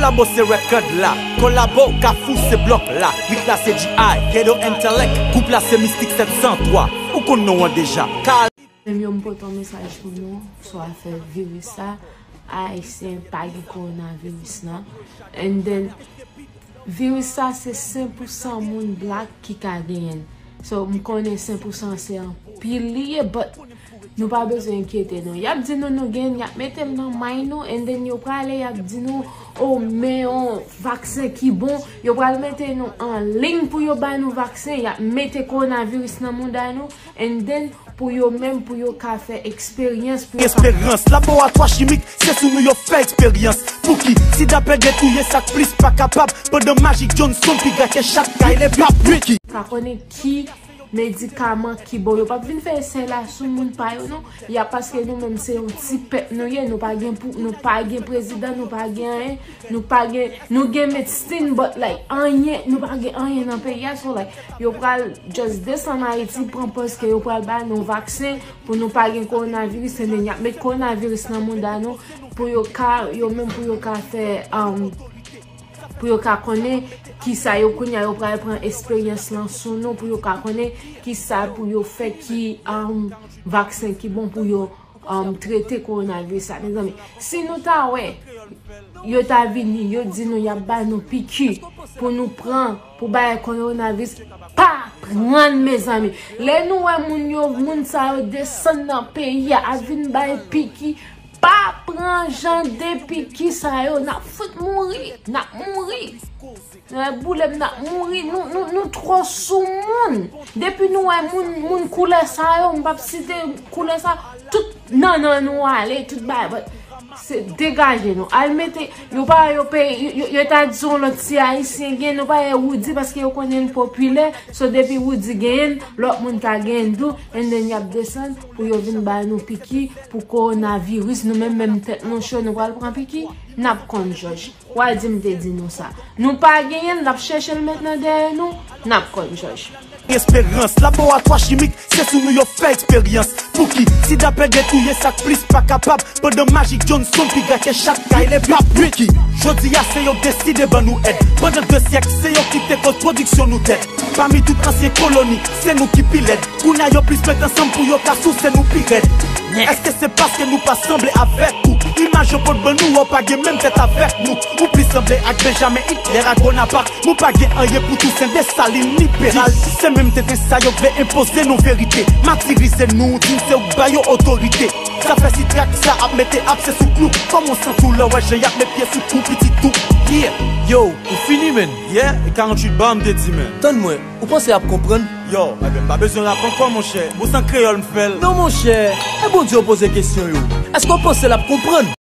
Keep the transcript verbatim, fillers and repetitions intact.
Kolabo se rekòd la, kolabo Kafou se blòk la, rit la se G I, Ghetto Intellect, gwoup la se Mistik sèt san twa, ou konn non an deja. Ka- Menm yo, m pote yon mesaj pou nou sou afè viris sa. Ayisyen pa gen kowonaviris nan. And then, viris sa se sen pou san moun black ki ka genyen l. So, m konnen sen pou san se anpil li ye, but nou pa bezwen enkyete nou. Y ap di nou nou genyen l, y ap mete l nan may nou, and then yo prale, y ap di nou, oh, men yon vaksen ki bon. Yo pral mete nou an liy pou yo ba nou vaksen, y ap mete kowonaviris nan mouda nou, and then pou yo menm, pou yo ka fè eksperyans, pou yo ka esperyans. Laboratwa chimik, se sou nou yo fè eksperyans. Pouki sida pèdè touye sa k plis pa kapab, pandan Magic Johnson pi gra ke chat kay leve. Pouki ka konnen ki medikaman ki bon. Yo p ap vin fè esèy la sou moun pa yo non. Y a, paske nou menm se yon ti pèp nou ye, nou pa gen pou, nou pa gen prezidan, nou pa gen anyen, nou pa gen, nou gen medsin, but like anyen, nou pa gen anyen nan peyi a. So like yo pral just desann Ayiti, pran pòz ke yo pral ba nou vaksen pou nou pa gen kowonaviris, and then y ap met kowonaviris nan mouda nou pou yo ka, yo menm pou yo ka fè, um, pou yo ka konnen kisa yo, kounye a yo pral pran esperyans lan sou nou, pou yo ka konnen kisa pou yo fè, ki, um, vaksen ki bon pou yo, um, trete kowonaviris la. Mezanmi, si nou ta wè yo ta vini, yo di nou y ap ba nou piki pou nou pran, pou bay kowonaviris, pa pran l, mezanmi. Lè nou wè moun yo, moun sa yo desann nan peyi a, ap vin bay piki, pa pran jan de piki sa yo, n ap fout mouri, n ap mouri. Nan boule m, n ap mouri, nou, nou, nou twò sou moun. Depi nou wè moun, moun koulè sa yo, m p ap site koulè sa, tout nannan nou ale, tout bagay, but se degaje nou. Al mete, yo pa, yo pe, yo, yo, yo ta di yon lòt ti ayisyen gen, nou pa wè Roody paske yo konnen l popilè, so depi Roody genyen l, lòt moun ka genyen l tou, and then y ap desann pou yo vin ba nou piki pou kowonaviris, nou menm, menm tèt nou cho, nou pral pran piki, n ap konn jòj. W a di m te di nou sa. Nou pa genyen l, n ap chèche l mentnan dèyè nou, n ap konn jòj. Esperyans, laboratwa chimik, se sou nou yo fè eksperyans. Pouki sida pèdè touye sa k plis pa kapab, pandan Magic Johnson pi gra ke chat kay leve. Pouki jodi a se yo deside ban nou èd, pandan de syèk se yo ki te koz pwodiksyon nou tèt. Pami tout ansyen koloni, se nou ki pi lèd. Kounye a yo plis met ansanm pou yo ka souse nou pi rèd. Èske se paske nou pa sanble avèk ou? Imaj yo pot ban nou, ou pa gen menm tèt avèk nou. Ou plis sanble ak Benjamin Hitler, ak Bonaparte. Nou pa gen anyen pou Tousen, Desalin, ni Peral. Se menm tenten sa yo vle enpoze nou verite. Matirize nou, di n se ou k ba yo otorite. Zafè si trak sa ap mete abse sou klou. Kòman w santi w lè w wè jan y ap met pye sou kou pitit ou? Yeah. Yo, ou fini, menn. Yeah, e karanntuit ba m te di, menn. Tann mwen, ou panse y ap konprann? Yo, ebyen, m pa bezwen rap ankò, monchè. Bon, se an kreyòl m fè l. Non, monchè, e Bondye w poze kesyon yo. Èske w panse l ap konprann?